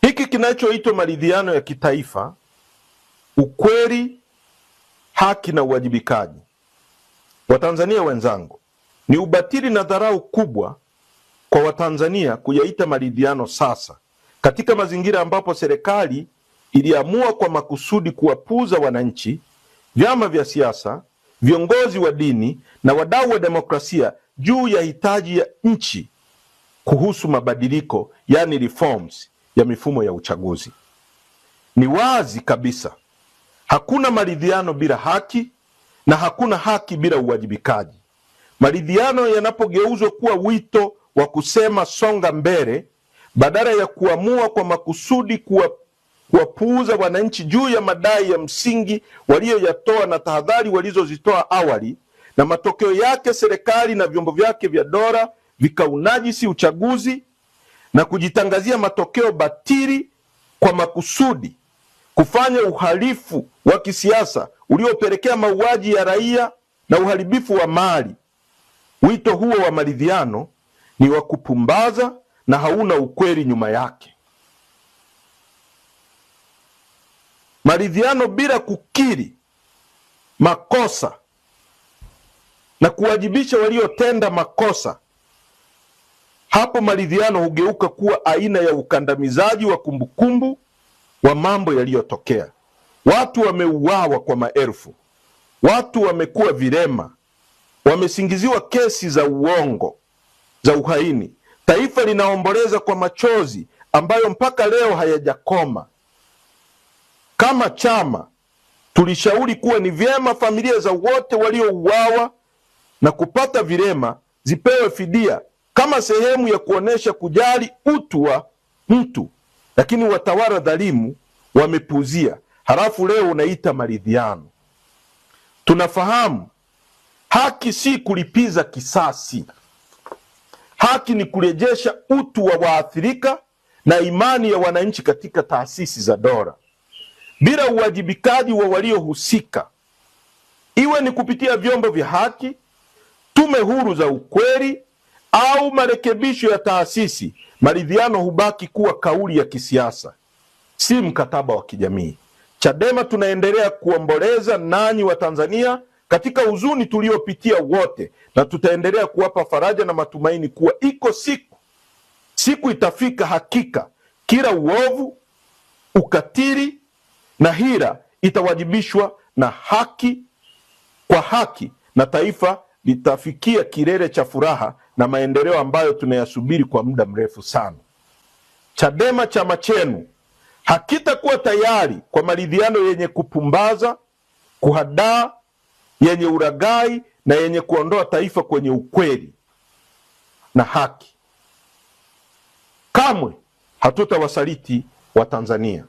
Hiki kinachoitwa maridhiano ya kitaifa, ukweli, haki na uwajibikaji. Watanzania wenzangu, ni ubatili na dharau kubwa kwa Watanzania kuyaita maridhiano sasa katika mazingira ambapo serikali iliamua kwa makusudi kuwapuuza wananchi, vyama vya siasa, viongozi wa dini na wadau wa demokrasia juu ya hitaji ya nchi kuhusu mabadiliko, yani reforms ya mifumo ya uchaguzi. Ni wazi kabisa hakuna maridhiano bila haki na hakuna haki bila uwajibikaji. Maridhiano yanapogeuzwa kuwa wito wa kusema songa mbele, badala ya kuamua kwa makusudi kuwapuuza wananchi juu ya madai ya msingi waliyoyatoa na tahadhari walizozitoa awali, na matokeo yake serikali na vyombo vyake vya dola vikaunajisi uchaguzi na kujitangazia matokeo batili kwa makusudi, kufanya uhalifu wa kisiasa uliopelekea mauaji ya raia na uharibifu wa mali. Wito huo wa maridhiano ni wa kupumbaza na hauna ukweli nyuma yake. Maridhiano bila kukiri makosa na kuwajibisha waliotenda makosa, hapo maridhiano hugeuka kuwa aina ya ukandamizaji wa kumbukumbu wa mambo yaliyotokea. Watu wameuawa kwa maelfu, watu wamekuwa vilema, wamesingiziwa kesi za uongo za uhaini. Taifa linaomboleza kwa machozi ambayo mpaka leo hayajakoma. Kama chama tulishauri kuwa ni vyema familia za wote waliouawa na kupata vilema zipewe fidia kama sehemu ya kuonesha kujali utu wa mtu, lakini watawala dhalimu wamepuuzia. Halafu leo unaita maridhiano. Tunafahamu haki si kulipiza kisasi. Haki ni kurejesha utu wa waathirika na imani ya wananchi katika taasisi za dola. Bila uwajibikaji wa waliohusika, iwe ni kupitia vyombo vya haki, tume huru za ukweli au marekebisho ya taasisi, maridhiano hubaki kuwa kauli ya kisiasa, si mkataba wa kijamii. Chadema tunaendelea kuomboleza nanyi wa Tanzania katika huzuni tuliyopitia wote, na tutaendelea kuwapa faraja na matumaini kuwa iko siku, siku itafika hakika, kila uovu, ukatili na hila itawajibishwa na haki kwa haki, na taifa litafikia kilele cha furaha na maendeleo ambayo tunayasubiri kwa muda mrefu sana. Chadema chama chenu hakitakuwa tayari kwa maridhiano yenye kupumbaza, kuhadaa, yenye ulaghai na yenye kuondoa taifa kwenye ukweli na haki. Kamwe hatutawasaliti Watanzania.